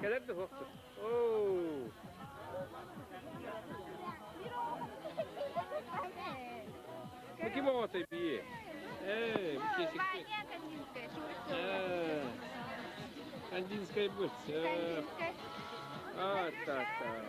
Кэлэр да суохтур. Оо. Бу ким оҕотой бии? Ээ, бу кесик. Ээ. Кандинскай быт. А, так, так.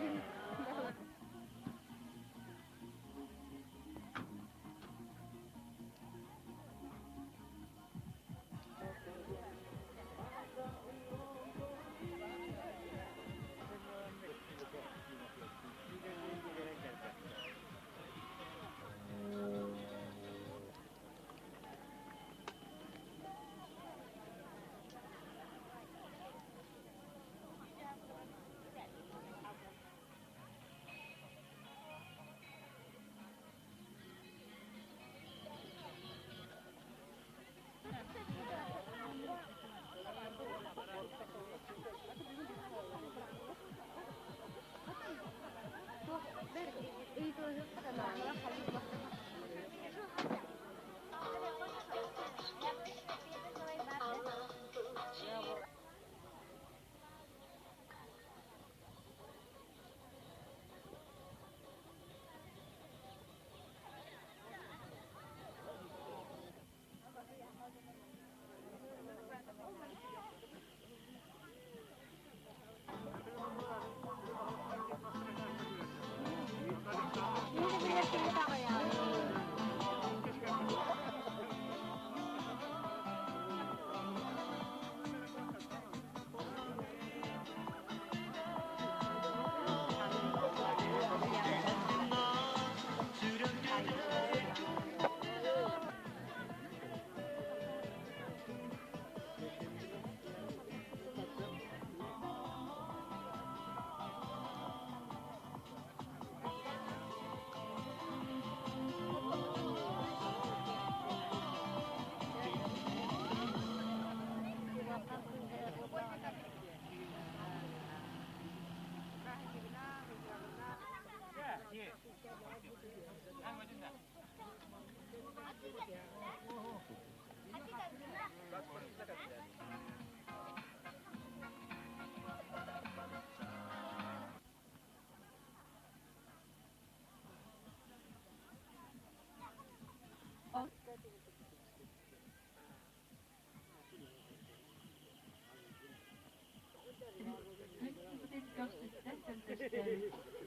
Күн киһитин көхсүттэн көнтөстөн,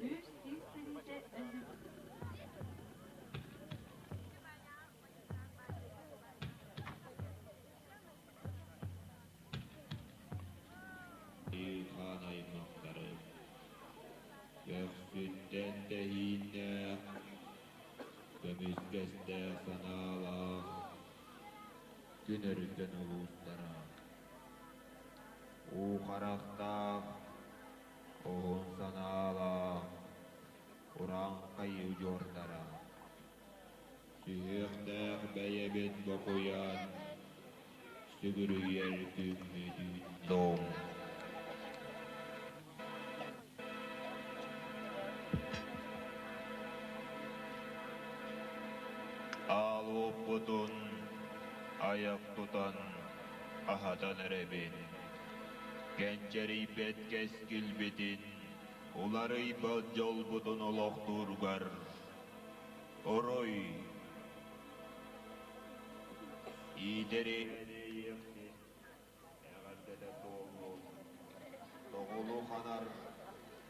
үүс тиис тириитэ өллүбүт Хаан аймахтары көхсүттэн тэһииннээх, көмүскэстээх санаалаах күн өрүтэн улуустара Уу харахтаах, уһун санаалаах урааҥхай удьуордара, сүһүөхтээх бэйэбит бокуйан, сүгүрүйэр күммүт үүннүҥ. Аал уоппутун айах тутан аһатан эрэбин, кэнчэрийбэт кэскилбитин, уларыйбат дьолбутун олохтууругар орой иитэри эҕэрдэтэ туоллун, тоҕулу ханар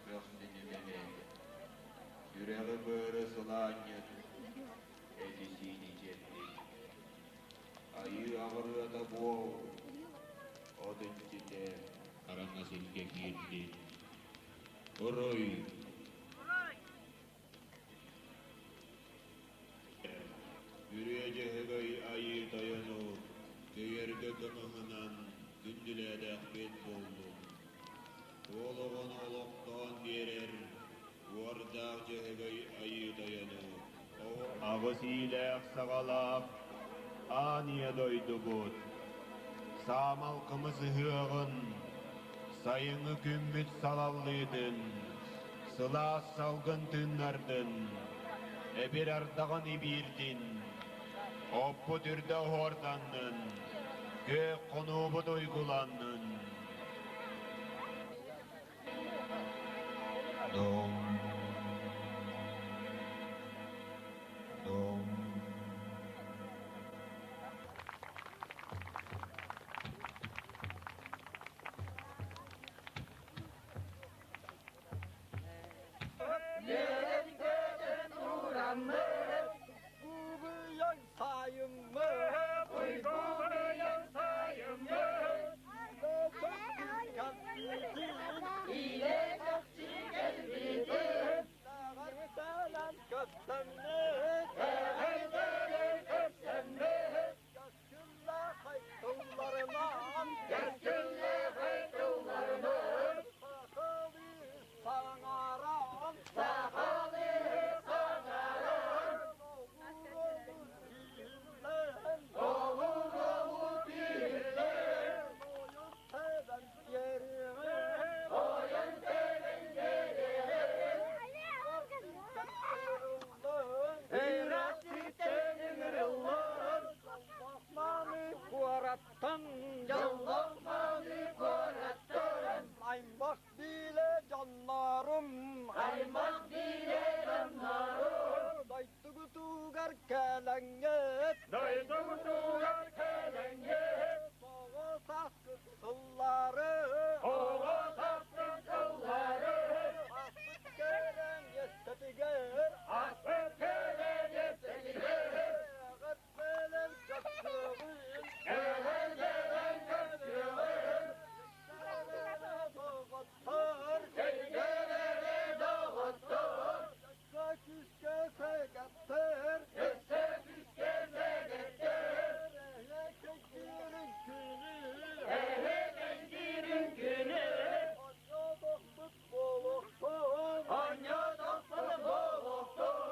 көхсүнү сүрэҕи-быары сылаанньыт эти-сиини чэбдик. Айыы аҕырыата буол, от иччитэ хараҥа сиргэ киирдин. Уруй! Үрүө Дьөһөгөй Айыы Тойону көйөргө кымыһынан күндүлээтэхпит буоллун. Уол оҕону олохтоон биэрэр уордаах Дьөһөгөй Айыы Тойону Аҕыс иилээх-саҕалаах аан ийэ дойдубут, саамал кымыс ыһыаҕын, сайыҥҥы күммүт салаллыытын, Сылаас салгын тыыннардын, эбир ардаҕын ибиирдин, оппут үрдэ оһуорданнын, күөх хонуубут уйгуланнын. Дом, дом. Уйгубуйан сайыммыт, уйгубуйан сайыммыт, Илэ чахчы кэлбитин, Эҕэрдэлэн көрсөммүт, эҕэрдэлэн көрсөммүт, Кэскиллээхэй тылларынан, кэскиллээхэй тылларынан, сахалыы саҥаран, сахалыы саҥаран, толугуру тиһиллэн, толугуру тиһиллэн, тойон тэбэн биэриэҕин, тойон тэбэн биэриэҕин, Ыраах сиртэн ыҥырыллан, Дьоллоох куораттан, дьоллоох куораттан, аймах билэ дьоннорум, аймах билэ дьоннорум, дойдугутугар кэлэҥҥит, дойдугутугар кэлэҥҥит, оҕо сааскыт сыллары, оҕо сааскыт сыллары, ааспыт кэлэн иэстэтигэр, ааспыт кэлэн иэстэтигэр, эҕэрдэлэр көрсүөҕүн, эҕэрдэлэр көрсүөҕүн, доҕоттор, кэлгэлэрэ доҕоттор, күүскэ сэгэттэр, өссө күүскэ сэгэттэр, эһэ күнү, эһэ кэҥкиирин күнү, оонньоотохпут буолуохтун, оонньоотохпут буолуохтун.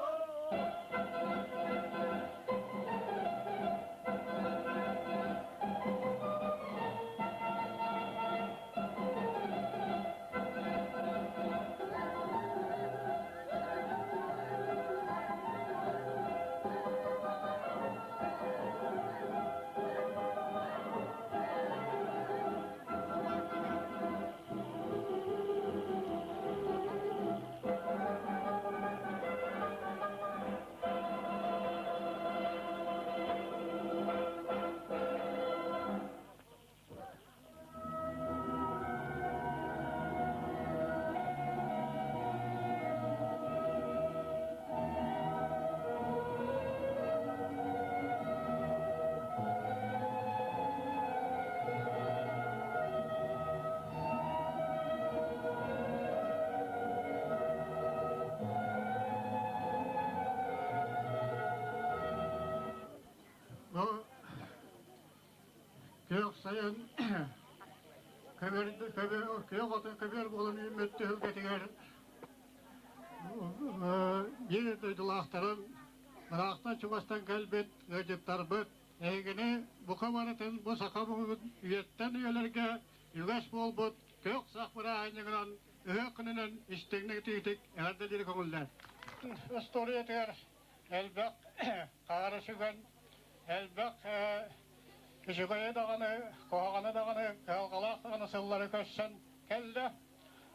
Бу күөх сайын күөх отун көбүөр буолан үүммүт түһүлгэтигэр биир дойдулаахтарым ыраахтан чугастан кэлбит ыалдьыттарбыт эһигини бука барытын бу саха бугун үйэттэн үйэлэргэ үгэс буолбут күөх сах бырааһынньыгынан ыһыах күнүнэн истиҥник итиитик эҕэрдэлиир көҥүллэр. Историятыгар элбэх хаары сүгэн, элбэх үчүгэйи даҕаны, куһаҕаны даҕаны, кыһалҕалаах даҕаны сыллары көрсөн кэллэ.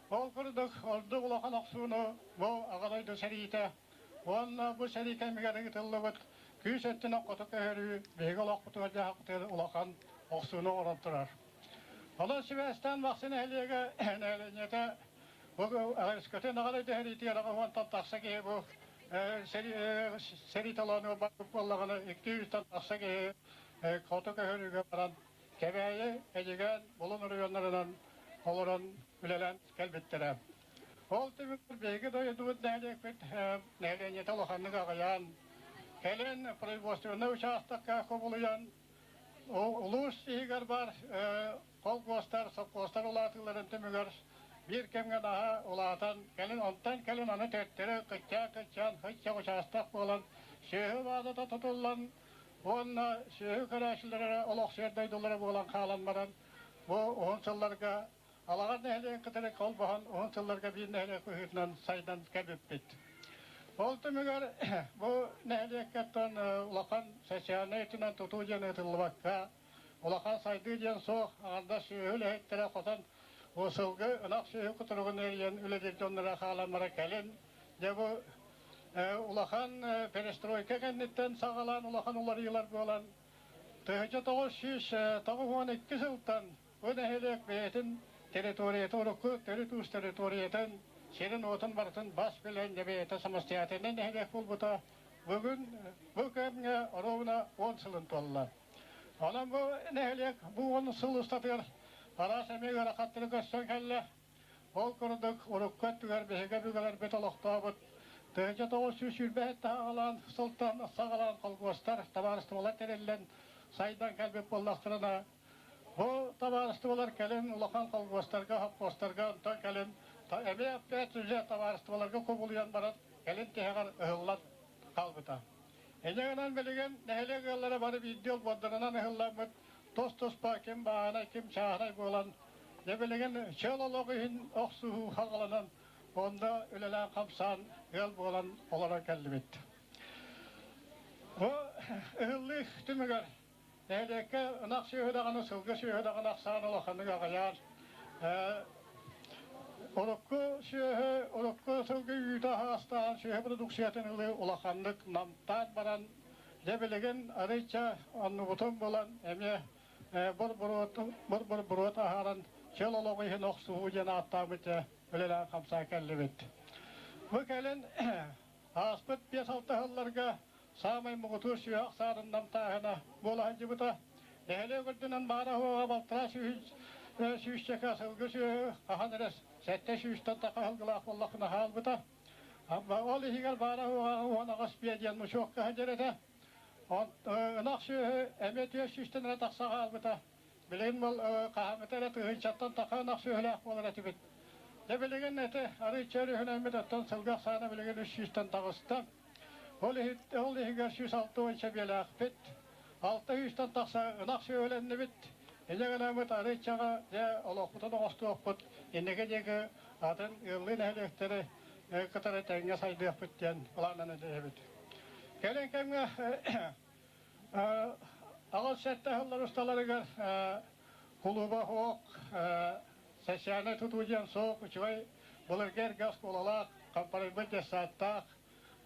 Ол курдук ордук улахан охсууну бу Аҕа дойду сэриитэ уонна бу сэрии кэмигэр ыытыллыбыт күүс өттүнэн хоту көһөрүү биһиги олохпутугар-дьаһахпытыгар улахан охсууну оҥорон турар. Онон сибээстээн Бахсы нэһилиэгэ нэһилиэнньэтэ бу өскөтүн Аҕа дойду сэриитигэр 80-тан тахса киһи бу сэрии толоонугар барбыт буоллаҕына, 200-тэн тахса киһи хоту көһөрүүгэ баран Кэбээйи, Эдьигээн, Булун оройуоннарынан олорон үлэлээн кэлбиттэрэ. Ол түмүгэр биһиги дойдубут нэһилиэкпит нэһилиэнньэтэ улаханнык аҕыйаан, кэлин производственнай учаастакка кубулуйан, улуус иһигэр баар холкуостар, сопхуостар улаатыыларын түмүгэр биир кэмҥэ наһаа улаатан, кэлин онтон кэлин аны төттөрү кыччаан-кыччаан һыччах учаастак буолан, сүөһү баазата тутуллан уонна сүөһү көрөөччүлэрэ олохсуйар дойдулара буолан хаалан баран, бу уһун сылларга Алаҕар нэһилиэгин кытары холбоһон уһун сылларга биир нэһилиэк быһыытынан сайдан кэлбиппит. Ол түмүгэр бу нэһилиэккэттэн улахан социальнай өттүнэн тутуу диэн ыытыллыбакка, улахан сайдыы диэн суох, аҥардас сүөһү үлэһиттэрэ хотон бу сылгы, ынах сүөһү кутуругун эрийэн үлэлиир дьонноро хаалан бара кэлин, дьэ бу улахан перестройка кэнниттэн саҕалаан улахан уларыйыылар буолан 1992 сылтан бу нэһилиэк бэйэтин территорията урукку төрүт уус территориятын сирин-уотун барытын бас билэн дьэ бэйэтэ самостоятельнай нэһилиэк буолбута бүгүн бу кэмҥэ оруобуна 10 сылын туолла. Онон бу нэһилиэк бу 10 сыл устатыгар араас эмиэ ыарахаттары көрсөн кэллэ. Ол курдук урукку өттүгэр биһиги өбүгэлэрбит олохтообут 1927 аҕалаан сылтан саҕалаан холкуостар, табаарыстыбалар тэриллэн сайдан кэлбит буоллахтарына, бу табаарыстыбалар кэлин улахан холкуостарга, хопкуостарга, онтон кэлин эмиэ опять же табаарыстыбаларга кубулуйан баран кэлин тиһэҕэр ыһыллан хаалбыта. Инньэ гынан билигин нэһилиэк ыаллара бары биирдии олбуордарынан ыһылламмыт тус-туспа ким бааһынай, ким чааһынай буолан, дьэ билигин чөл олох иһин охсуһуу хаҕаланан, онно үлэлээн-хамсаан ыал буолан олорон кэллибит. Бу ыһыллыы түмүгэр нэһилиэккэ ынах сүөһү даҕаны, сылгы сүөһү даҕаны ахсаана улаханнык аҕыйаан, урукку сүөһү, урукку сылгы үүтэ аһаҕастаан сүөһү продукциятын ылыы улаханнык намтаан баран, Дьэ билигин арыйча оннубутун булан эмиэ бур-бур буруот аһаран чөл олоҕу иһин охсуһуу диэн ааттаабыт дьэ үлэлээн хамсаан кэллибит. Бу кэлин ааспыт 5-6 сылларга саамай муҥутуур сүһүөх саарын намтааһына буола сылдьыбыта. Нэһилиэк үрдүнэн баара-суоҕа балтараа сүүсчэкэ сылгы сүөһү хаһан эрэ 700-тэн таха сылгылаах буоллаххына хаалбыта. Ол иһигэр баара-суоҕа 18 биэ диэн мучуокка сылдьар этэ. Ынах сүөһү эмиэ 400-тэн эрэ тахса хаалбыта. Билигин ол хаһааҥҥыта эрэ тыһыынчаттан таха ынах сүөһүлээх буолар этибит. Дьэ билигин эти арыычча өрүһүнэммит, оттон сылгы ахсаана билигин 300-тэн таҕыста. Ол, ол иһигэр 160 биэлээхпит. 600-тэн тахса ынах сүөһүлэннибит. Инньэ гынаммыт арыыччаҕа дьэ олохпутун оҥостуохпут, инники диэки атын ыаллыы нэһилиэктэри кытары тэҥҥэ сайдыахпыт диэн былааннан этэбит. Кэлин кэмҥэ 87 сыллар усталарыгар кулууба суох, социальнай тутуу диэн суох, үчүгэй былыргы эргэ оскуолалаах, хампарыйбыт детсадтаах,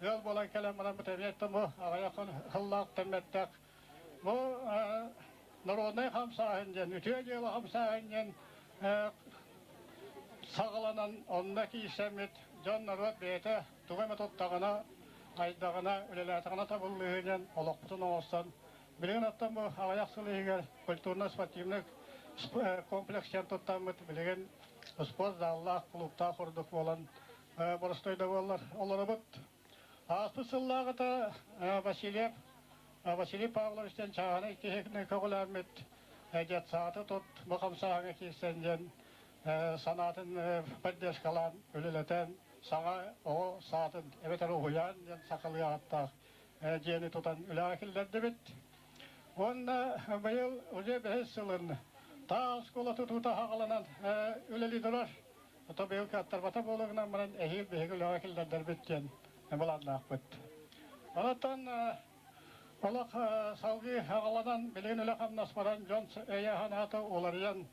ыал буолан кэлэн баран бу бу аҕыйах сыллаах тэммэттэх бу народнай хамсааһын диэн, үтүө дьыала хамсааһын диэн саҕаланан онно киирсэммит дьон норуот бэйэтэ тугу эмэ туттаҕына, айдаҕына, үлэлээтэҕинэ табыллыыһы диэн олохпутун оҥостон билигин оттон бу аҕыйах сыл иһигэр культурно-спортивный комплекс диэн туттаммыт билигин спорт заллаах, клубтаах курдук буолан боростуой да буоллар олоробут. Ааспыт сыллааҕыта Васильев Василий Павлович диэн чааһынай киһини көҕүлээммит детсааты тут бу хамсааһыҥҥа киирсэн диэн санаатын поддержкалаан үлэлэтэн саҥа оҕо саатын эбэтэр уһуйаан диэн сахалыы ааттаах дьиэни тутан үлэҕэ киллэрдибит. Уонна быйыл уже бэһис сылын таа оскуола тутуута хаҕаланан үлэлии турар. Ото быйыл кыаттарбата буолугунан баран эһиил биһиги үлэҕэ киллэрдэрбит диэн былааннаахпыт. Онтон олох салгыы аҕаланан билигин үлэ-хамнас баран дьон өйө-санаата уларыйан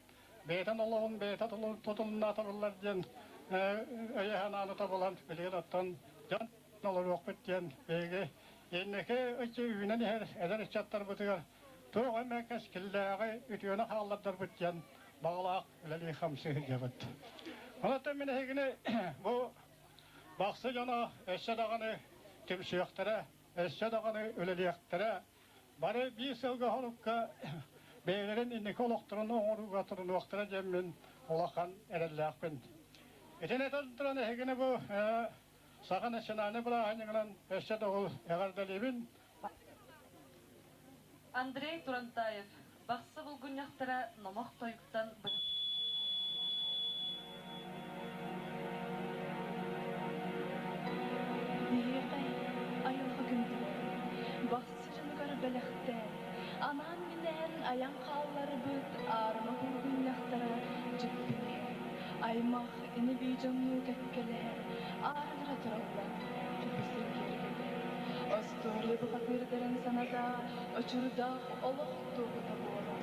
бэйэтин олоҕун бэйэтэ тутулуннаатарыллар диэн өйө-санааны тобулан билигин оттон дьон олоруохпут диэн биһиги инники ыччы үүнэн иһэр эдэр ыччаттарбытыгар туох эмэ кэскиллээҕи үтүөнү хааллардарбыт диэн баҕалаах үлэлии-хамсыы сылдьабыт. Онон мин эһигини бу Бахсы дьоно өссө даҕаны түмсүөхтэрэ, өссө даҕаны үлэлиэхтэрэ. Бары биир сылга хорукка бэйэлэрин инники олохторун оҥорууга турунуохтара диэммин улахан эрэллээхпин. Итини этэн туран эһигини бу Саха национальнай бырааһынньыгынан өссө да ол эҕэрдэлиибин. Андрей Турантаев Бахсы булгунньахтара номох тойуктан Биһиэхэ айылҕа күндүлэр, бахсы дьонугар бэлэхтээн, анаан-минээн айан хаалларбыт аарыма булгунньахтара дьиппиниэ. Аймах ини-бии дьоннуу кэккэлэһэ, аарыгыра тураллар, хопусун киэргэтэ. Остуоруйа бухатыырдарын саната очурдаах олох туоһута буолар.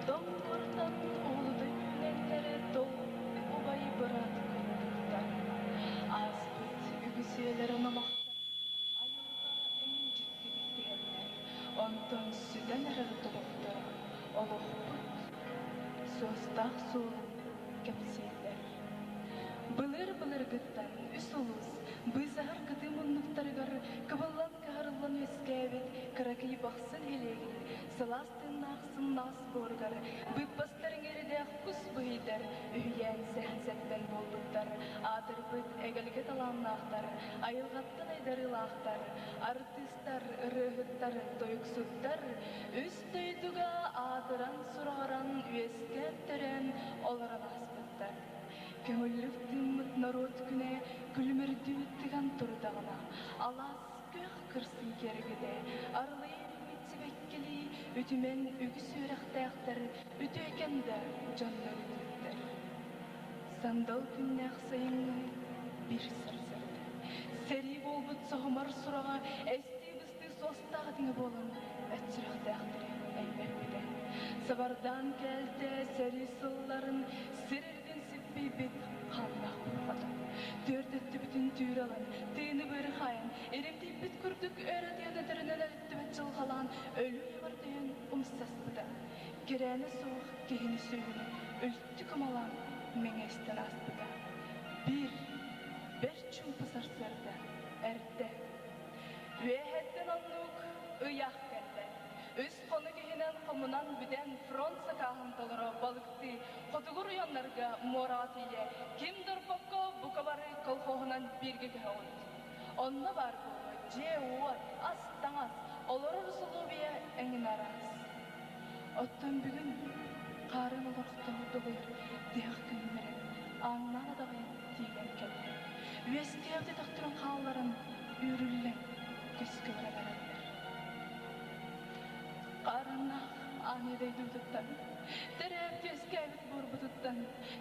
Тоҥ буортан уһулута үүнэннэр толук убай быраат курдуктар. Ааспыт үгүс үйэлэр номохтор айылҕа эҥин дьиктитин тиһэллэр. Онтон сүтэн эрэр тобохторо олохпут суостаах суолун кэпсииллэр. Былыр-былыргыттан үс улуус быысаһар кытыы муннуктарыгар кыбыллан-кыһарыллан үөскээбит кыракый Бахсы нэһилиэгин сылаас тыыннаах сымнаҕас буоругар быыппастар иҥэридээх кус быһыйдар үһүйээн сэһэн-сэппэн буолбуттар, аатырбыт эгэлгэ талааннаахтар, айылҕаттан айдарыылаахтар, артыыстар, ырыаһыттар, тойуксуттар үс дойдуга аатыран-сураҕыран үөскээн-төрөөн олорон ааспыттар. Көҥүллүк тыыммыт норуот күнэ күлүмүрдүү тыган турдаҕына, алаас күөх кырсын киэргэтэ, арылыйа үүммүт сибэккилии үтүмэн үгүс үөрэхтээхтэр үтүөкэн да дьоннор үүммүттэр. Сандал күннээх сайыҥҥы биир сарсыарда сэрии буолбут соһумар сураҕа эстии-быстыы суостаах этиҥэ буолан өт сүрэхтээхтэри элбэппитэ. Сабардаан кээлтэ сэрии сылларын сир үрдүн сиппийбит хааннаах бурҕата. Түөрт өттүбүтүн түүр ылан, тыыны быары хаайан, иримтийбит курдук өр атыан өтөрүнэн өрүттүбэт дьылҕалаан өлүү уйугар түһэн умсаспыта. Кирээнэ суох киһини сүөһүнү үлтү кымалаан мэҥэстэн ааспыта. Биир бэрт чуумпу сарсыарда эрдэ. Үөһэттэн оннук ыйаах кэллэ. Үс хонук иһинэн хомунан бүтэн фронт сакааһын толоро балыктыы хотугу районнарга муораҕа тиийэ ким да орпокко бука бары колхоһунан бииргэ көһөҕүт. Онно баар буолуо дьиэ-уот, ас-таҥас, олорор усулуобуйа эҥин араас. Оттон бүгүн хаарын олорохтоох долуйар тиһэх күннэрэ ааҥнаан адаҕыйан тиийэн кэллэ. Үөскээбит өтөхтөрүн хаалларан үүрүллэн көскө баран эрэллэр. Хаарыаннаах аан дойдубутуттан, төрөөбүт үөскээбит буорбутуттан,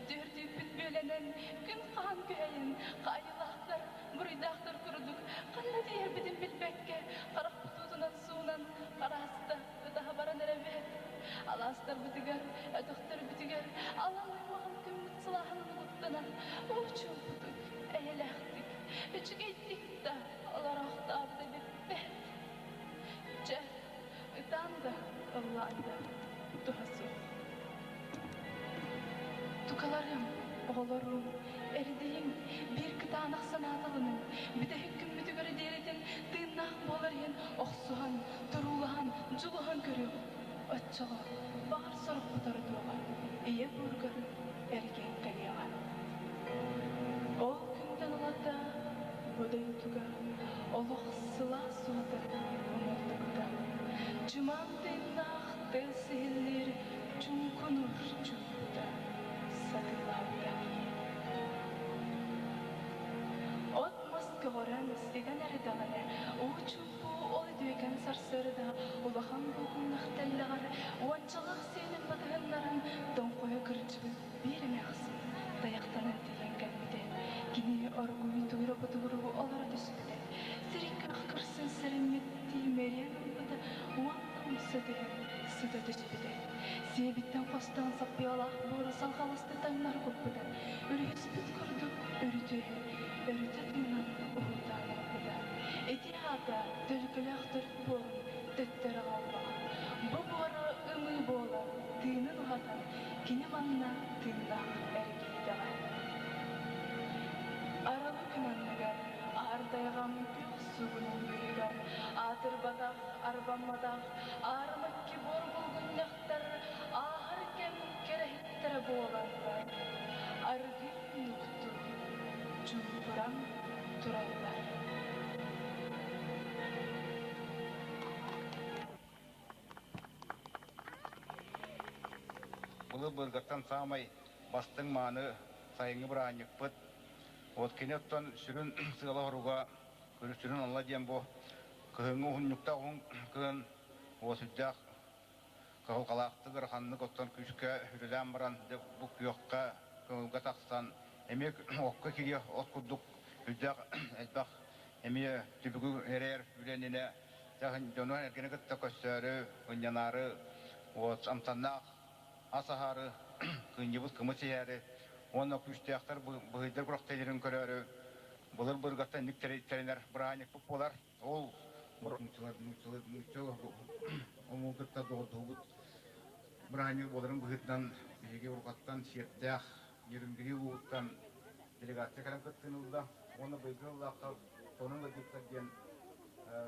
түөртүүппүт бүөлэнэн, күн хаһан күһэйэн, хаайыылаахтар, буруйдаахтар курдук ханна тиийэрбитин билбэккэ, харахпыт уутунан суунан, харааста ытаһа баран эрэбит. Алаастарбытыгар, өтөхтөрбүтүгэр алан аймаҕын күммүт сылааһынан угуттанан, уу чуумпутук, эйэлээхтик, үчүгэйдик да олороохтообут эбиппит. Чэ, ытаан да, ыллаан да туһа суох. Тукаларым, оҕолорум, эрдийиҥ, биир кытаанах санаата ылыныҥ, бүтэһик күммүтүгэр диэритин тыыннаах буолар иһин охсуһан, туруулаһан, дьулуһан көрүөх. Оччоҕо баҕар сорохпут ордуоҕа, ийэ буургар эргийэн кэлиэҕэ. Ол күнтэн ылата бу дойдуга олох сылаас уота умуллубута. Чымаан тыыннаах тыас иһиллиир чуҥкунуур чуумпута сатыылаабыта. От-мас көҕөрөн ситэн эрдэҕинэ, уу чуумпу ол үтүөкэн сарсыарда улахан булгуннах тэллэҕэр уончалаах сиэнин батыһыннаран тоҥхойо кырдьыбыт биир эмээхсин тайахтанан тиийэн кэлбитэ. Кини оргууй тугура-ботугуруу олоро түспүтэ. Сирин күөх кырсын сэрэммиттии мэрийэн ылбыта уонна умса түһэн сыта түспүтэ. Сиэбиттэн хостоон саппыйалаах буору салҕаласты таҥнары куппута. Өрүһүспүт курдук өрүтүөһэ, өрүтэ тыынан уһуутаан ылбыта. Ити аата төлкөлөөх төрүт буорун төттөрү аҕаллаҕа. Бу буору ымыы буолан, тыынын уһатан, кини манна тыыннаах эргийдэҕэ. Аралы күн анныгар, аар тайҕам күөх сугунун быыһыгар, аатырбатах, арбамматах, аарымакки буор булгунньахтар ааһар кэм кэрэһиттэрэ буоланнар, аргыый нуктуу, чуумпуран тураллар. Былыр-былыргыттан саамай бастыҥ мааны сайыҥҥы бырааһынньыкпыт. Вот кини оттон сүрүн сыала-соруга, сүрүн онно диэн бу кыһыҥҥы уһунньуктаах уһун кыһын уосуйдаах кыһалҕалаахтык, ыараханнык оттон күүскэ үлэлээн баран, дьэ бу күөххэ, көҥүлгэ тахсан. Эмиэ окко кириэх от курдук үрдээх элбэх эмиэ түбүгү эрээр үлэнинэ дьону эргини кытта көссөөрү, ынньанаары, вот амтаннаах ас аһаары, кыынньыбыт кымыс иһээри уонна күүстээхтэр быһыйдар күрэхтэһиилэрин көрөөрү былыр былыргаттан инник тэринэр бырааһынньыкпыт буолар. Ол нууччалар нууччалар нуучча омугу кытта доҕордоһубут бырааһынньык буоларын быһыытынан биһиги уруккаттан сиэрдээх Нерюнгри улууһуттан делегация кэлэн кыттыыны ылла уонна быйылгы сыллаахха сонун ыалдьыттар диэн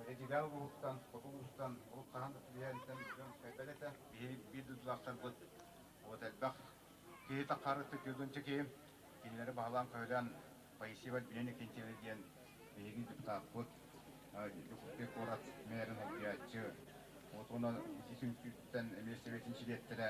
Эдьигээн улууһуттан, хоту улуустан урут хаһан да түбэһэриттэн дьон кэлбэт этэ. Биһиги биир дойдулаахтарбыт вот элбэх киһи таххарыттык түөрт киһи кинилэри баһылаан-көһүлээн Паисий Альбина Иннокентьевна диэн биһиги депутаппыт, Дьокуускай куорат мэрин солбуйааччы, вот уонна ити түмсүүттэн эмиэ сэбиэтин чилиэттэрэ.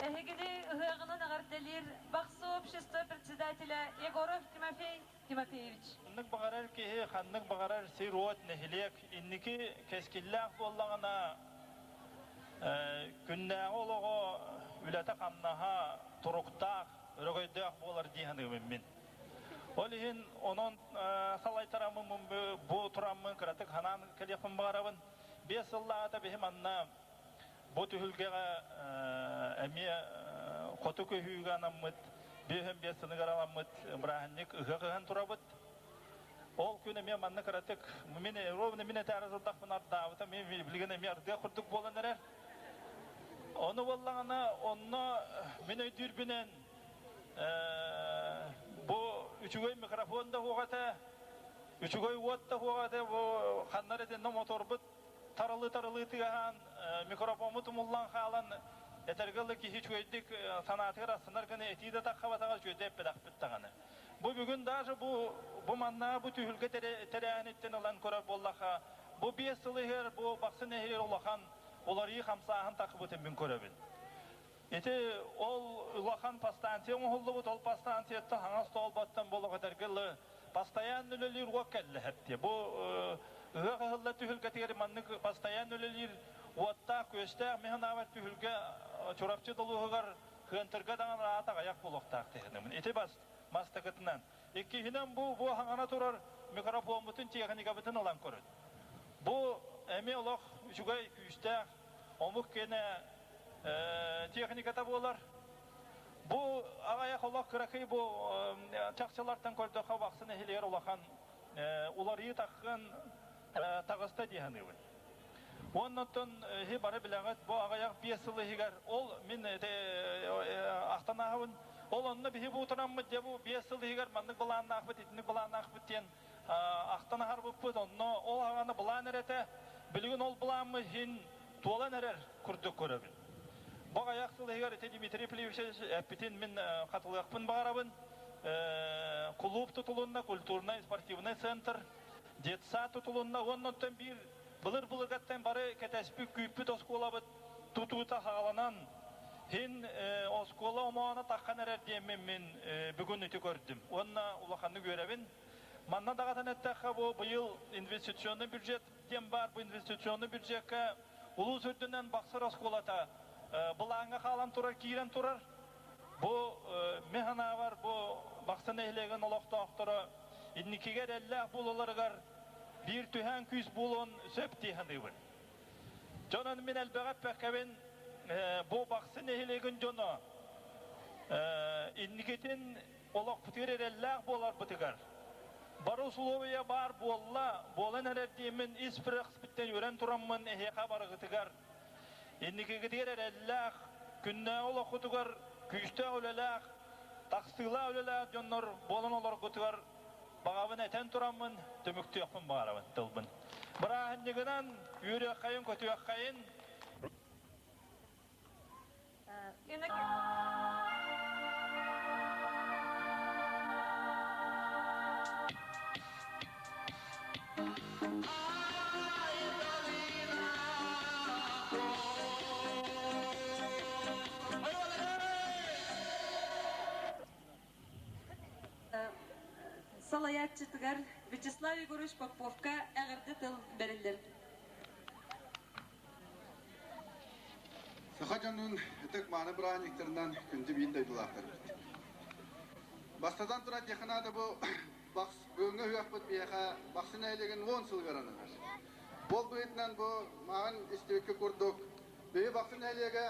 Эһигини ыһыаҕынан эҕэрдэлиир Бахсы общество председателя Егоров Тимофей Тимофеевич. Ханнык баҕарар киһи, ханнык баҕарар сир-уот, нэһилиэк инники кэскиллээх буоллаҕына, күннээҕи олоҕо, үлэтэ-хамнаһа туруктаах, өрөгөйдөөх буолар дии саныыбын мин. Ол иһин онон салайтараммын бу тураммын кыратык ханаан кэлиэхпин баҕарабын. 5 сыллааҕыта биһи манна бу түһүлгэҕэ эмиэ хоту көһүүгэ анаммыт 55 сыныгар аламмыт бырааһынньык ыһыах ыһан турабыт. Ол күн эмиэ манна кыратык мин ровно мин этээри сылдахпын ардаабыта мин билигин эмиэ ардыах курдук буолан эрэр. Ону буоллаҕына онно мин өйдүүрбүнэн бу үчүгэй микрофон да суох этэ, үчүгэй уот да суох этэ, бу ханна эрэ итиннэ моторбут тарылыы-тарылыы тыаһаан, микрофоммут умуллан хаалан, этэргэ дылы киһи үчүгэйдик санаатыгар астынар гына этии да таххабатаҕар үчүгэйдик эппэтэхпит даҕаны. Бу бүгүн даже бу бу манна бу түһүлгэ тэрээһиниттэн ылан көрөр буоллахха, бу 5 сыл иһигэр бу Бахсы нэһилиэгэр улахан уларыйыы хамсааһын таххыбытын мин көрөбүн. Ити ол улахан подстанция оҥоһуллубут, ол подстанцияттан хаҥас тоолботтон буолуох этэргэ дылы постоянно үлэлиир уот кэллэһэр дии. Бу ыһыах ыһыллар түһүлгэтигэр маннык постоянно үлэлиир уоттаах, күөстээх мин санаабар түһүлгэ Чурапчы долуоһугар Кыантырга даҕаны аат аҕыйах буолуохтаах диһинэмин. Ити бас мастакытынан. Иккиһинэн бу бу хаҥана турар микрофоммутун, техникабытын ылан көрүн. Бу эмиэ олох үчүгэй, күүстээх омук киэнэ техниката буолар. Бу аҕыйах олох кыракый бу чахчылартан көрдөххө Бахсы нэһилиэгэр улахан уларыйыы таххын таҕыста дии саныыбын. Уонна оттон эһи бары билэҕит, бу аҕыйах 5 сыл иһигэр ол мин ахтан ааһабын. Ол онно биһи бу утараммыт дьэ бу 5 сыл иһигэр маннык былааннаахпыт, итинник былааннаахпыт диэн ахтан аһарбыппыт. Онно ол аҕаны былаан эрэтэ. Билигин ол былааммыт иһин туолан эрэр курдук көрөбүн. Бу аҕыйах сыл иһигэр ити Дмитрий Плевич эппитин мин хатылыахпын баҕарабын. Кулууп тутулунна, культурнай спортивный центр, детсад тутулунна уонна оттон биир былыр-былыргаттан бары кэтэспит күүппүт оскуолабыт тутуута хааланан һин оскуола омооно таххан эрэр диэммин мин бүгүн ити көрдүм уонна улаханнык үөрэбин. Манна даҕатан эттэххэ, бу быйыл инвестиционный бюджет диэн баар, бу инвестиционный бюджекка улуус үрдүнэн Бахсыр оскуолата былааҥҥа хаалан турар, киирэн турар. Бу мин санаабар, бу Бахсы нэһилиэгин олохтоохторо инникигэ эрэллээх буолаларыгар биир түһээн күүс буолуон сөп дии саныыбын. Дьонон мин элбэҕи эппэккэбин, бу Бахсы нэһилиэгин дьоно инникитин олохпутугар эрэллээх буоларбытыгар. Бары усулуобуйа баар буолла, буолан эрэр диэммин ис сүрэхпиттэн үөрэн тураммын эһиэхэ барыгытыгар инникигитигэр эрэллээх, күннээҕи олоххутугар күүстээх үлэлээх, тахсыылаах үлэлээх дьоннор буолан олоргутугар баҕабын этэн тураммын түмүктүөхпүн баҕарабын тылбын. Бырааһынньыгынан үөрүөххэйин, көтүөххэйин. Салайааччытыгар Вячеслав Егорович Поповка эҕэрдэ тыл бэриллэр. Саха дьонун ытык-мааны бырааһынньыктарынан күндү биир дойдулаахтарбыт. Бастатан туран диэххэ наада бу бүгүҥҥү ыһыахпыт биһиэхэ Бахсы нэһилиэгин уон сылыгар ананар. Ол быһыытынан бу мааҕын истибиккэ курдук биһи Бахсы нэһилиэгэ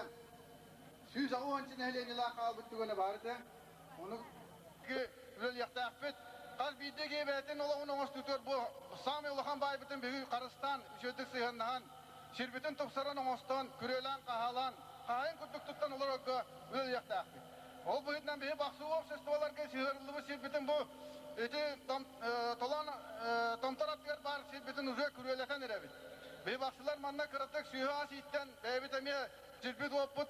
180 нэһилиэнньэлээх хаалбыт түгэнэ баар этэ. Ону үлэлиэхтээхпит. Хас биирдии киһи бэйэтин олоҕун оҥостуутугар бу саамай улахан баайбытын биһиги харыстаан, үчүгэйдик сыһыаннаһан, сирбитин тупсаран оҥостон, күрүөлээн-хаһаалаан, хаһаайын курдук туттан олорорго үлэлиэхтээхпит. Ол быһыытынан биһи бахсыы обществоларга сыһыарыллыбыт сирбитин бу ити толоон томтор аттыгар баар сирбитин уже күрүөлэтэн эрэбит. Биһи бахсылар манна кыратык сүөһү ас ииттэн бэйэбит эмиэ сирбит-уоппут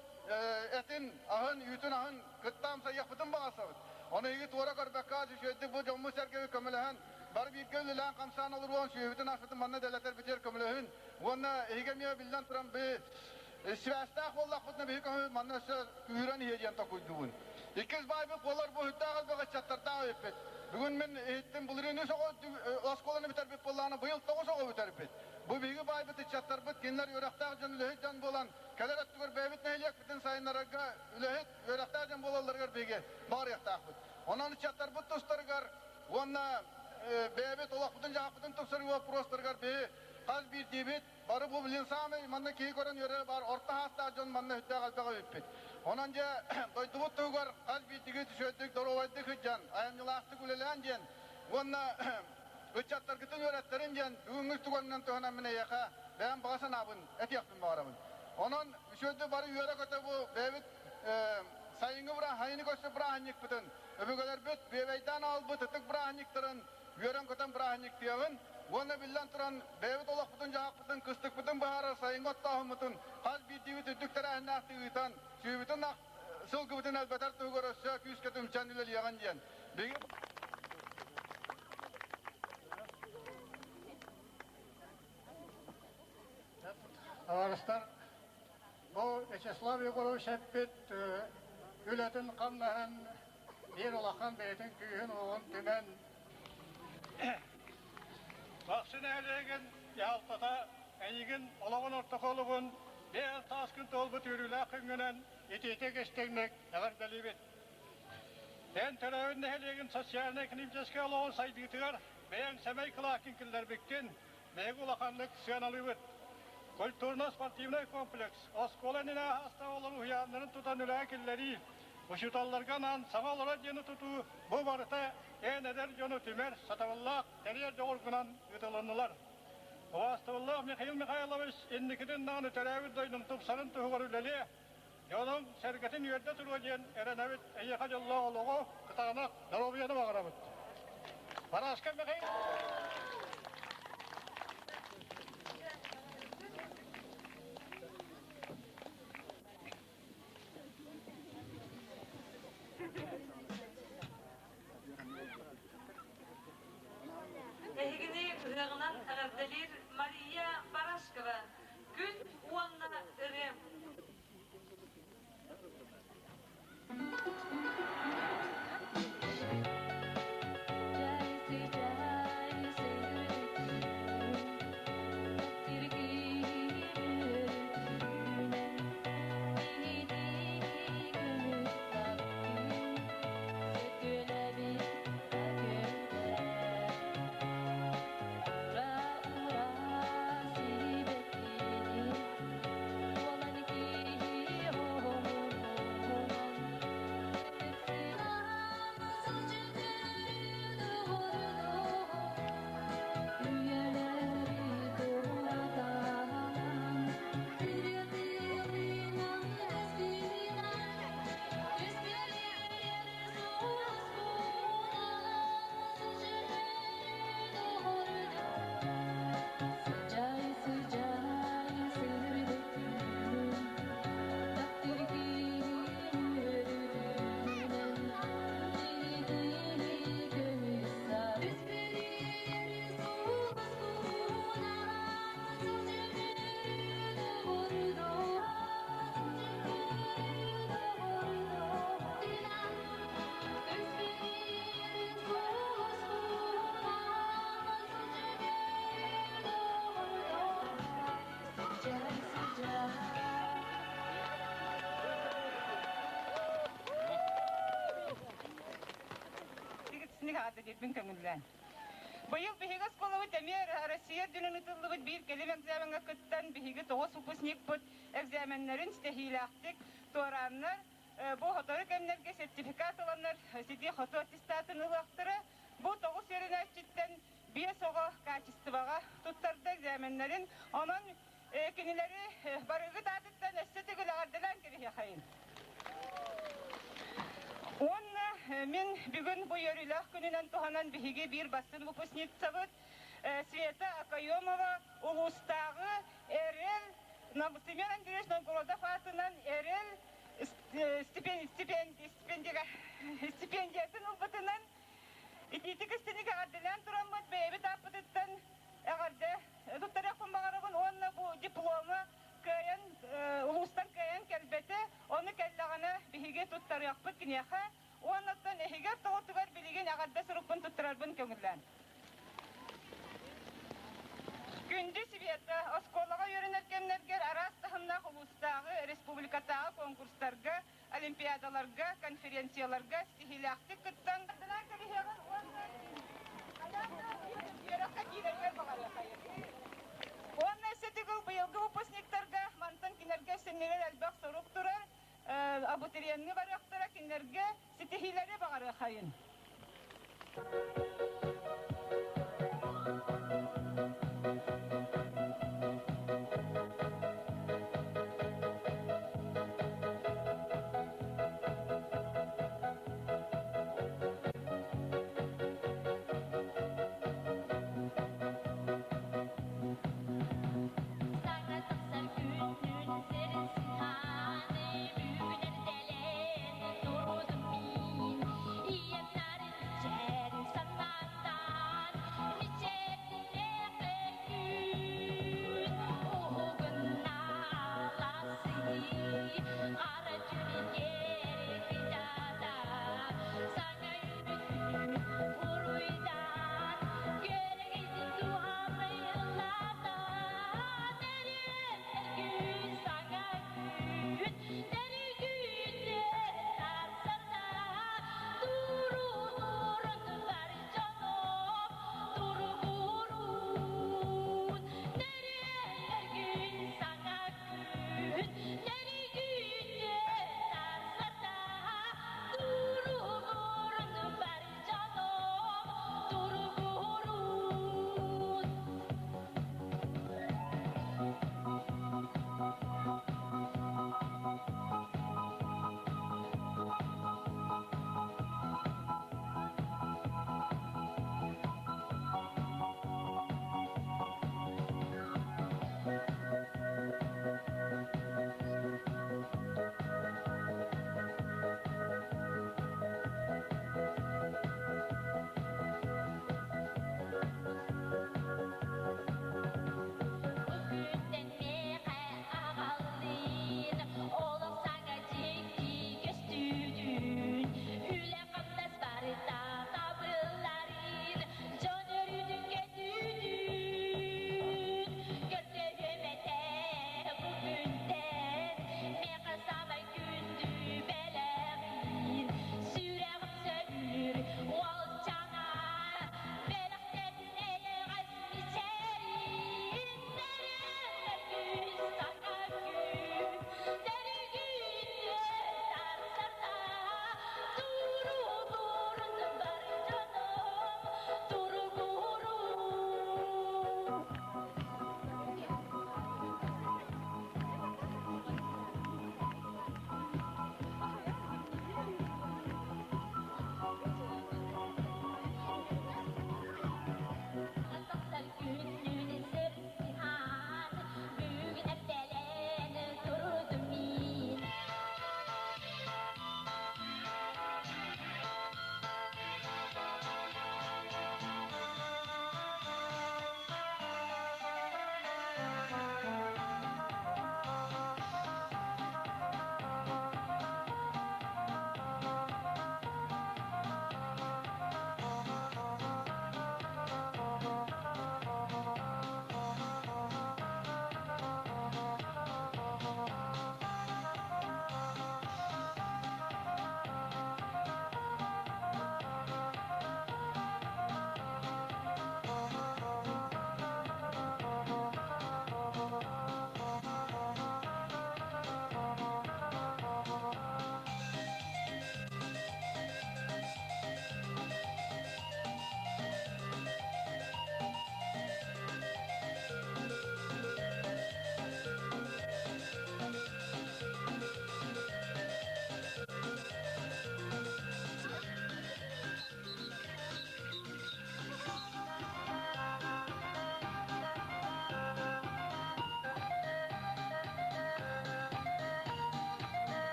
этин, аһын, үүтүн аһын кытта амсайыахпытын баҕарсабыт. Ону эһиги туора көрбөккө үчүгэйдик бу дьоммут-сэргэбит көмөлөһөн, бары бииргэ үлэлээн-хамсаан олоруон, сүөһүбүтүн-аспытын манна дэлэтэрбитигэр көмөлөһүн. Уонна эһиги эмиэ биллэн туран би связьтаах буоллахпытына биһи көмө манна өссө күүһүрэн иһиэ диэн толкуйдуубун. Иккис баайбыт буолар бу үттээх элбэх ыччаттардаах эбиппит. Бүгүн мин иһиттим былырыын үс оҕо оскуоланы бүтэрбит буоллаҕына быйыл тоҕус оҕо бүтэрбит. Бу биһиги баайбыт ыччаттарбыт кинилэр үөрэхтээх дьон, үлэһит дьон буолан кэлэр өттүгэр бэйэбит нэһилиэкпитин сайыннарарга үлэһит, үөрэхтээх дьон буолалларыгар биһиги баҕарыахтаахпыт. Онон ыччаттарбыт тустарыгар уонна бэйэбит олохпутун-дьаһахпытын тупсарыы боппуруостарыгар биһи хас биирдиибит бары бу билин саамай манна киһи көрөн үөрэрэ баар орто саастаах дьон манна сүрдээх элбэх эбиппит. Онон дьэ дойдубут туһугар хас биирдиги үчүгэйдик, доруобайдык сылдьан, айымньылаахтык үлэлээн диэн уонна ыччаттаргытын үөрэттэрин диэн бүгүҥҥү туганынан туһанан мин эйиэхэ бэйэм баҕа санаабын этиэхпин баҕарабын. Онон үчүгэйдик бары үөрэ-көтө бу бэйэбит сайыҥҥы бырааһынньык өссө бырааһынньыкпытын өбүгэлэрбит бүөбэйдээн аҕалбыт ытык бырааһынньыктарын үөрэн-көтөн бырааһынньыктыаҕын уонна биллэн туран бэйэбит олохпутун-дьаһахпытын, кыстыкпытын быһаарар сайыҥҥы оттооһуммутун хас биирдиибит үрдүк тэрээһиннээхтик ыытан, сүүбүтүн сылгыбытын элбэтэр туһугар өссө күүскэ түмсэн үлэлиэҕин диэн. Биһиги Табаарыстар, бу Вячеслав Егорович эппит үлэтин-хамнаһын биир улахан бэйэтин күүһүн-уоҕун түмэн Бахсы нэһилиэгин дьаһалтата эйигин олоҕун ортоку олугун биэс сааскын туолбут үөрүүлээх күҥҥүнэн итиитик истиҥник эҕэрдэлиибит. Эн төрөөбүт нэһилиэгин социальнай-экономическай олоҕун сайдыытыгар бэйэҥ сэмэй кылааккын киллэрбиккин биһиги улаханнык сыаналыыбыт. Культурно-спортивнай комплекс, оскуола иннинэ аастаах олору уһуйааннарын тутан үлэҕэ киллэрии, учууталларга анаан саҥа олорор дьиэни тутуу бу барыта эн эдэр дьону түмэр, сатабыллаах тэрийэр дьоҕургунан ыытылыннылар. Убаастабыллаах Михаил Михайлович инникитин даҕаны төрөөбүт дойдум тупсарын туһугар үлэлиэ, дьонум сэргэтин үөрдэ туруо диэн эрэнэбит, эйиэхэ дьоллоох олоҕу, кытаанах доруобуйаны баҕарабыт. Парашка Михаил Эһигини ыһыаҕынан эҕэрдэлиир Мария Барашкова Күн уонна ырыа. Эҕэрдэлиирбин көҥүллээн. Быйыл биһиги оскуолабыт эмиэ Россия үрдүнэн ыытыллыбыт биир кэлим экзамеҥҥа кыттан биһиги тоҕус выпускникпыт экзаменнарын ситиһиилээхтик туорааннар бу сотору кэмнэргэ сертификат ыланнар ситии-хотуу аттестатын ылыахтара. Бу тоҕус үөрэнээччиттэн биэс оҕо качествоҕа туттарда экзаменнарын. Онон кинилэри барыгыт аатыттан өссө төгүл эҕэрдэлээн кэбиһиэхэйин. Уонна мин бүгүн бу үөрүүлээх күнүнэн туһанан биһиги биир бастын выпускницабыт Света Акаемова улуустааҕы Эрэл Семен Андреевич Новгородов аатынан Эрэл стипендиятын ылбытынан итиитик истиник эҕэрдэлээн тураммыт бэйэбит ааппытыттан эҕэрдэ туттарыахпын баҕарабын уонна бу диплому кыайан улуустан кыайан кэлбэтэ, ону кэллэҕинэ биһиги туттарыахпыт киниэхэ уонна оттон эһиги ортоҕутугар билигин эҕэрдэ сурукпун туттарарбын көҥүллээн. Күндү Света, оскуолаҕа үөрэнэр кэмнэргэр араас таһымнаах улуустааҕы, республикатааҕы конкурстарга, олимпиадаларга, конференцияларга ситиһиилээхтик кыттан, үөрэххэ киирэргэр баҕарыахайын. Уонна өссө төгүл быйылгы выпускниктарга мантан кинилэргэ синнирэр элбэх сорук турар, абитуриеҥҥа барыахтара, кинилэргэ ситиһиилэри баҕарыахайын. Саҥа тахсар күннүүн сирин сыһааны бүгүн эрдэлээн турдум мин. Ийэм нарын мичээрин санаатаан, мичээрдинэн.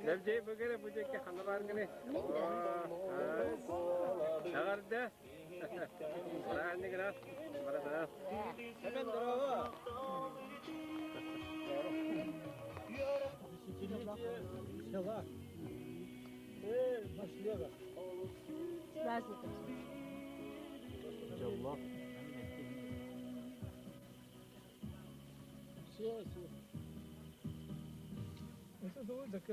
Лэбдей бүгere bu жеке ханна баргыны. Эҕэрдэ. Бырааһынньыгынан. Баратынан. Hemen здорово. Десятилетие села. Наслега. С праздником! Дьоллоох. Все, все. Это думаю, так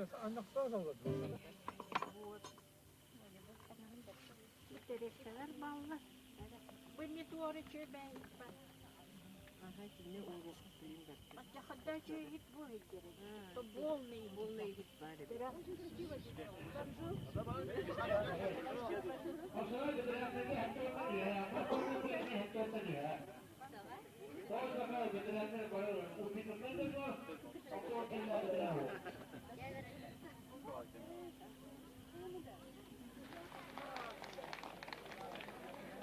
Вот. Бу Бу не туары чөбәй. Ага, кине урук тыын барда. Ачахада чөйгит бу хейдери. То полный полный гит бар.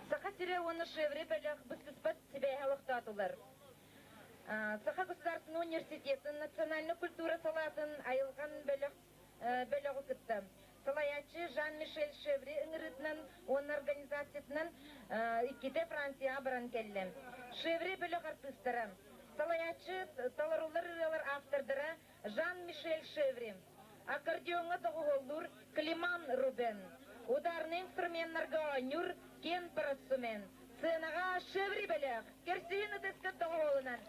Саха сирэ уонна Шеври бөлөх быстыспат сибээһэ олохтоотулар. Саха государственный университетын национальнай культура салаатын айылҕан бөлөх бөлөҕү кытта салайааччы Жан-Мишель Шеври ыҥырыытынан уонна организациятынан иккитэ Францияҕа баран кэллэ. Шеври бөлөх артыыстара, салайааччы толоруллар ырыалар автордара Жан-Мишель Шеври, аккордеоҥҥа доҕуһуоллуур Климан Рубен, ударнай инструменнарга оонньуур Кен Парассумен, сценаҕа Шеври бөлөх, көрсүһүн ытыскыт доҕуһуолунан.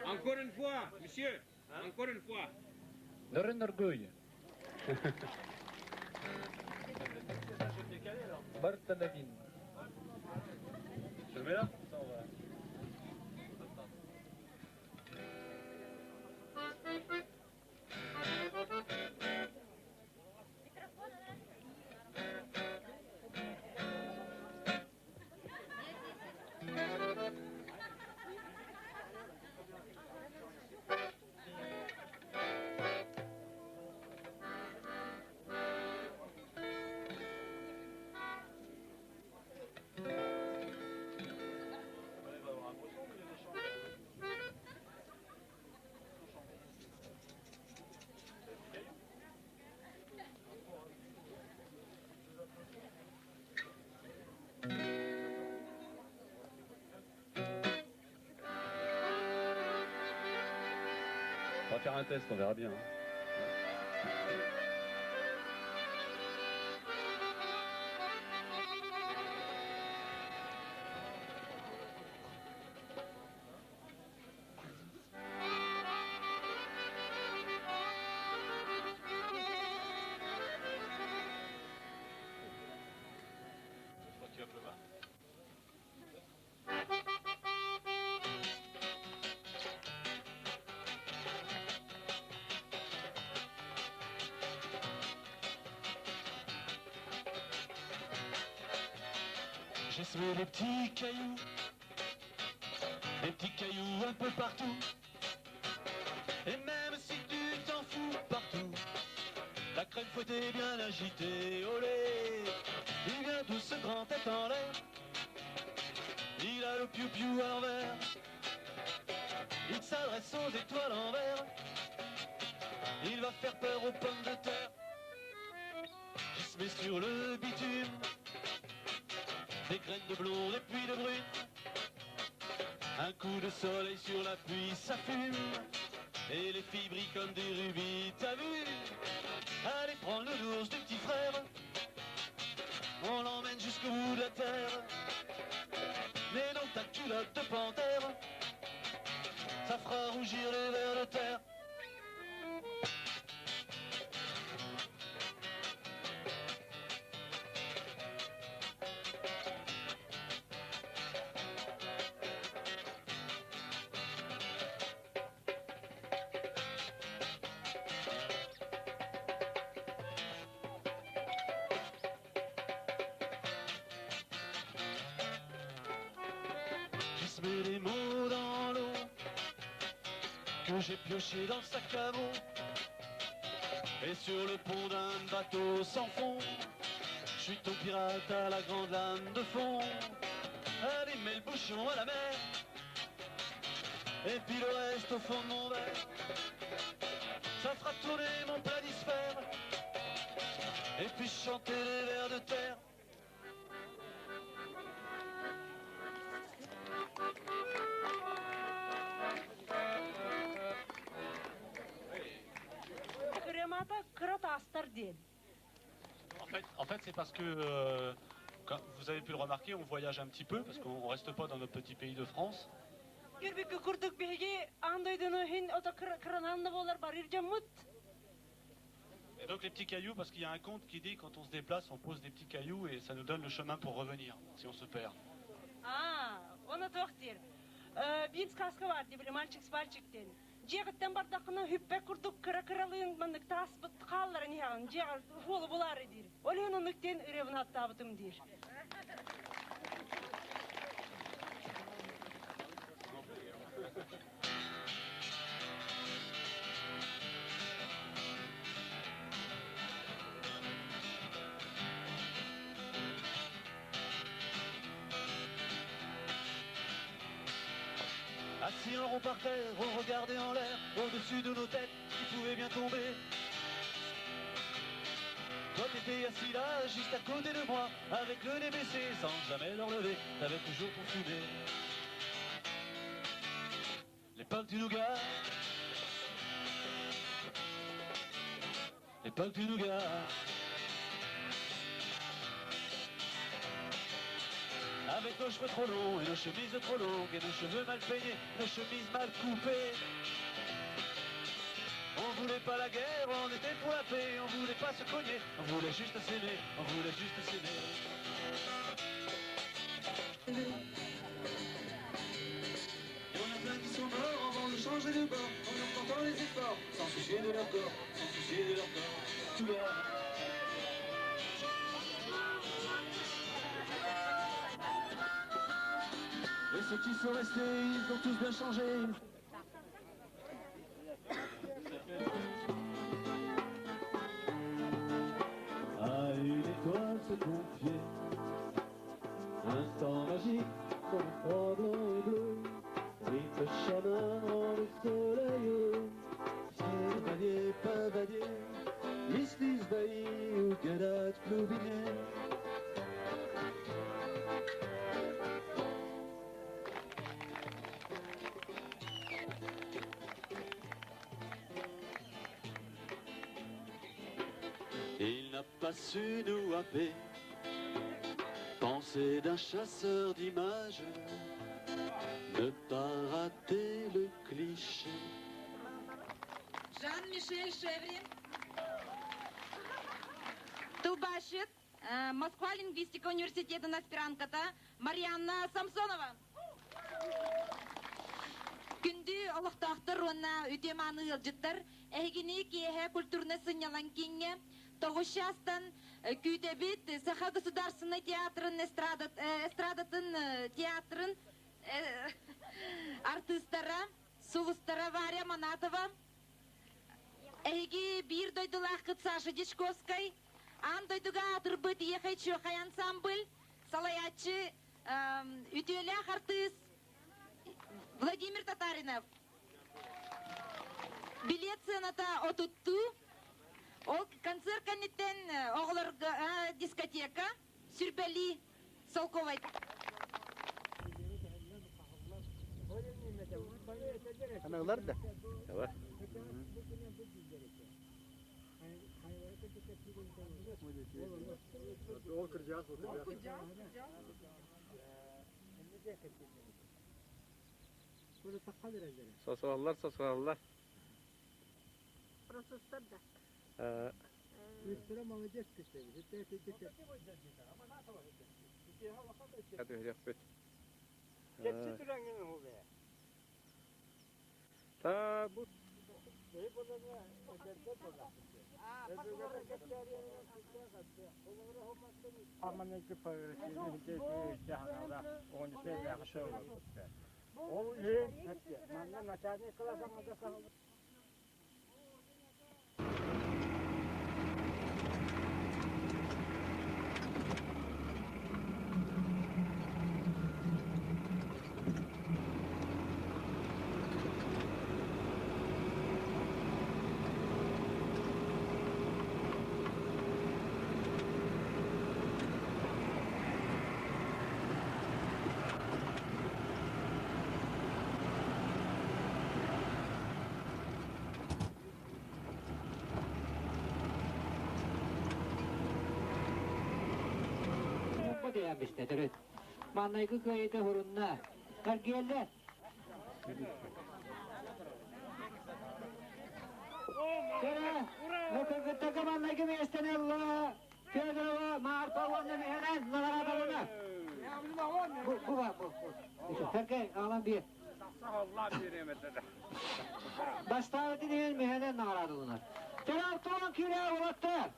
Encore une fois, monsieur, encore une fois. Нарын Нургуй. Бартанавин. Je le mets là Ça, on va. On va faire un test, on verra bien. Hein. J'ai semé des petits cailloux, des petits cailloux un peu partout. Et même si tu t'en fous partout, la crème fouettée bien agitée, olé, il vient tout ce grand tête en l'air. Il a le piou-piou à l'envers, il s'adresse aux étoiles en vert. Il va faire peur aux pommes de terre. Qui se met sur le bitume des graines de blonde et puis de brune. Un coup de soleil sur la pluie, ça fume. Et les filles brillent comme des rubis, t'as vu? Allez prendre le l'ours du petit frère. On l'emmène jusqu'au bout de la terre. Mets dans ta culotte de panthère. Ça fera rougir les vers de terre. semé des mots dans l'eau que j'ai pioché dans le sac à mots. Et sur le pont d'un bateau sans fond, je suis ton pirate à la grande lame de fond. Allez, mets le bouchon à la mer, et puis le reste au fond de mon verre. Ça fera tourner mon planisphère, et puis chanter les vers de terre. Ырыамата кыра таастар диэн. En fait, c'est parce que, comme vous avez pu le remarquer, on voyage un petit peu, parce qu'on reste pas dans notre petit pays de France. Көрбүккүт курдук биһиги аан дойдуну иһин ото кыранан да буолар барыр дьоммут. Et donc les petits cailloux, parce qu'il y a un conte qui dit quand on se déplace, on pose des petits cailloux et ça nous donne le chemin pour revenir, si on se perd. Аа, ону туох диир. Биир сказка баар дии, били мальчик с пальчик диэн. Дьиэҕиттэн бардаххына хүппэ курдук кыра-кыралыын маннык тааспыт хаалларан иһэҕин, дьиэҕэр суолу булаары диир. Ол иһин оннук диэн ырыабын ааттаабытым диир. Assis en rond par terre, on regardait en l'air, au-dessus de nos têtes, qui pouvait bien tomber. Toi t'étais assis là, juste à côté de moi, avec le nez baissé, sans jamais le relever, t'avais toujours ton fumé. L'époque du nougat. L'époque du nougat. Avec nos cheveux trop longs et nos chemises trop longues et nos cheveux mal peignés, nos chemises mal coupées. On voulait pas la guerre, on était pour la paix, on voulait pas se cogner, on voulait juste s'aimer, on voulait juste s'aimer. Il y en a plein qui sont morts avant de changer de bord, en augmentant les efforts, sans soucier de leur corps, sans soucier de leur corps. Tout leur. Et ceux qui sont restés, ils ont tous bien changé. À une étoile se confier, instant magique dans le froid blanc et bleu, rythme chaman rend le soleil. Chevalier, pavadier, Islis Bailly ou Gadat Cloubinet. Il n'a pas su nous happer, pensée d'un chasseur d'images, ne pas rater le cliché. Жан-Мишель Шеври. Тылбасчыт, Москва лингвистика университетын аспирантката Марианна Самсонова. Күндү олохтоохтор уонна үтүө-мааны ыалдьыттар эһигини киэһэ культурнай сынньалаҥ кииҥҥэ тоҕус чаастан күүтэбит Саха государственнай театрын эстрадатын театрын артыыстара, сулустара Варя Манатова, эһиги биир дойдулааххыт Саша Дьячковскай, аан дойдуга аатырбыт Ехай Чуохай ансамбль, салайааччы үтүөлээх артыыс Владимир Татаринов. Билет сыаната отуттуу. Ол концерт кэнниттэн оҕолорго дискотека сүрбэлии солкуобай. Аналар да. Давай. Ол кырдьаҕас, ол кырдьаҕас. Сосуаллар, сосуаллар. Французтар да. Үстүрэ молодец кистэби. Түһүөхпүт. Кепси түрәңин ол Та бу Ол үһүн Манна начальник класс аңада саҕалар. Маннайгы кыайыта хурунна. Эргиэллэр. Кэрэ, кыргыттарга маннайгы миэстэни ылла Федорова Марфа уонна Михаил наҕараадалана. Бу, бу бар, бу. Сергей, аҕалан биэр. Бастаабытын иһин Михаил наҕараадаланар. Кэрэ Артур киирэ уолаттар.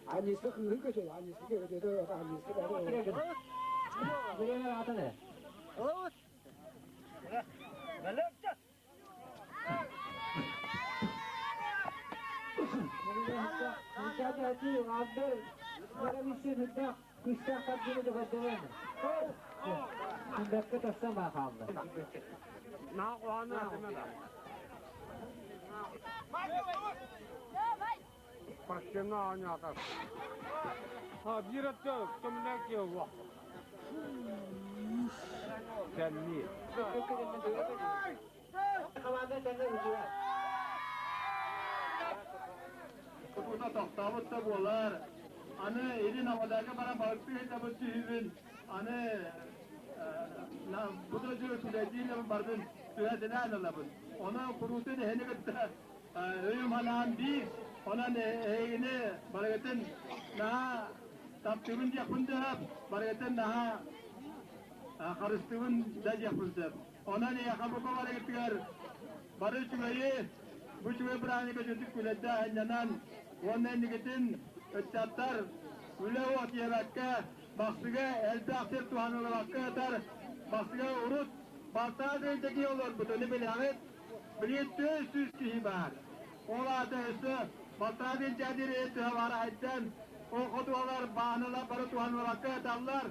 Анньыска кыыһын көтөр, анньыска көтөр, анньыска Тута тохтообут да буолар. Аны илин Амадака баран балыктыы сылдьабыт сүһүбүн, аны бу да дьыл күлэйдиир бардын түһэтинээн ылабын. Онон куруутун эһини кытта өйүм санаам биир. Онон эһигини барыгытын наһаа таптыыбын диэхпин сөп, барыгытын наһаа харыстыыбын да диэхпин сөп. Онон эйиэхэ бука барыгытыгар бары үчүгэйи, бу үчүгэй бырааһынньыкка үчүгдүк күлэйдэ айаннанан уонна инникитин ыччаттар үлэ уот диэбэккэ, Бахсыга элбэх сир туһаныллыбакка ытар, Бахсыга урут балтаа тыһыынча киһи олорбутун билэҕит, билигин 400 киһи баар. Ол аата өссө балтаа тыһыынча диэри төһө баар айдан, ол хотуолар, бааһыналар бары туһаныллыбакка ыталлар.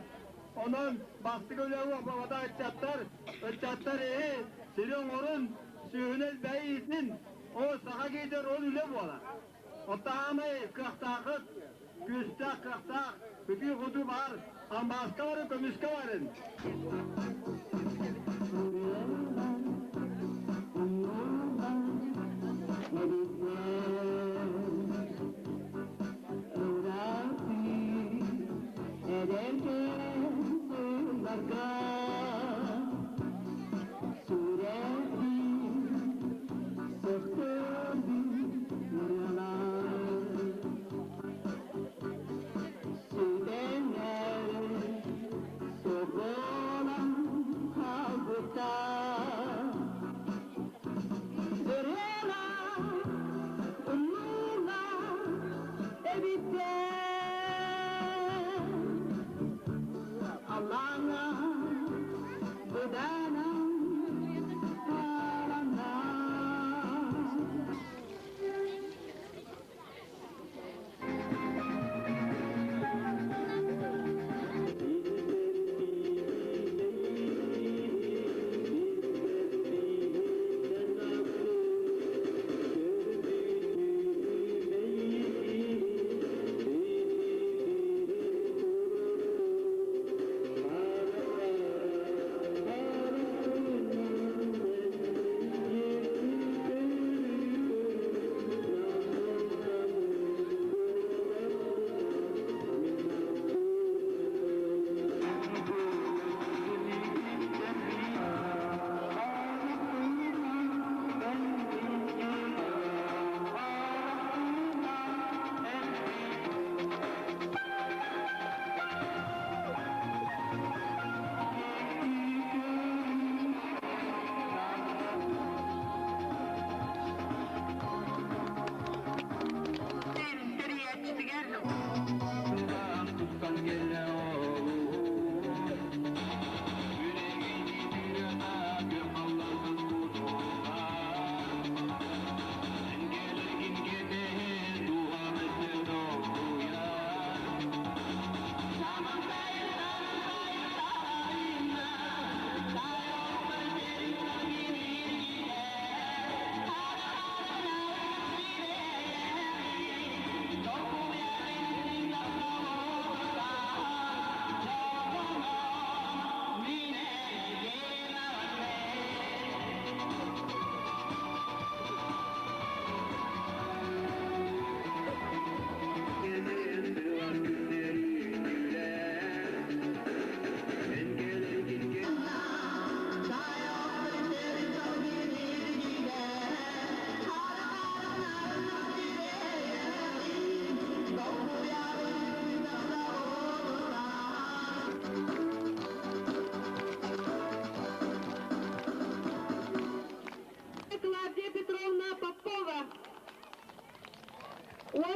Онон Бахсыга үлэ уох бабата ыччаттар, ыччаттар иһи сири оҥорун, сүөһүнү элбэҕи иитин, ол саха киһитигэр ол үлэ буолар. Оттаамай кыахтаахыт, күүстээх кыахтаах, бүтүү-хотуу баар, алмааска барын, көмүскэ барын.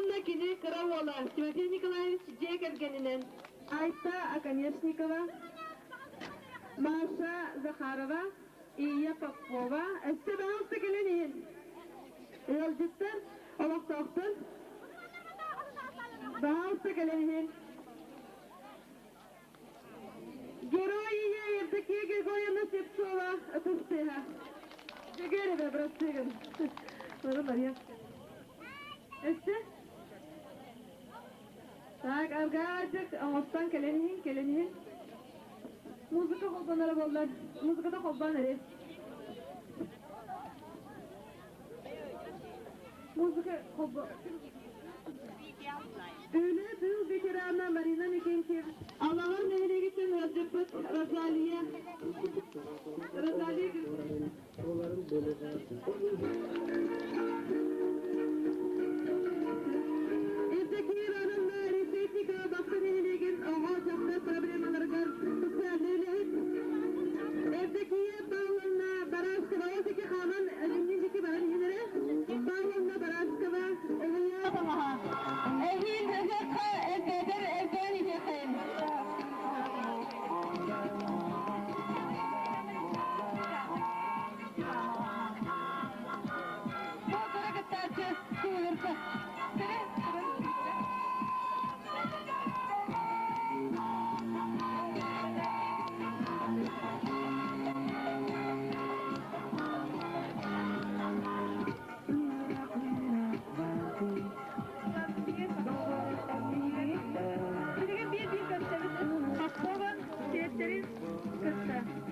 Уонна кини кыра уола Тимофей Николаевич дьиэ кэргэнинэн Айта Оконешникова, Маша Захарова, Ия Попова, өссө баҕалса кэлэн иһин. Ыалдьыттар, олохтоохтор, баҕалса кэлэн иһин. Герой Ийэ Евдокия Григорьевна Слепцова ытыс тыаһа. Дьөгүөрөбө бырастыыгын. Ора Мария. Өссө? Так, аргаардык оҥостон кэлэн иһин, кэлэн иһин. Музыка холбоноро буоллар, музыката холбоон эрэ. Музыка холбо... Үлэ тыыл ветерана Марина Микентьев, Алаҕар нэһилиэгиттэн ыалдьыппыт Розалия Розалия Евдокия Ивановна Решетникова Бахсы нэһилиэгин оҕо дьахтар проблемаларыгар социальнай үлэһит. Евдокия Павловна Барашкова ол диэки хааман иннин диэки баран иһин эрэ. Павловна Барашкова Ылыйа таҥаһа. Эһиил ыһыахха элбээтэр элбээн иһиэххэйин. Бу кыра кыттааччы кыылырса. Билигин биир-биир көрсөбүт. Попова сиэттэрин кытта.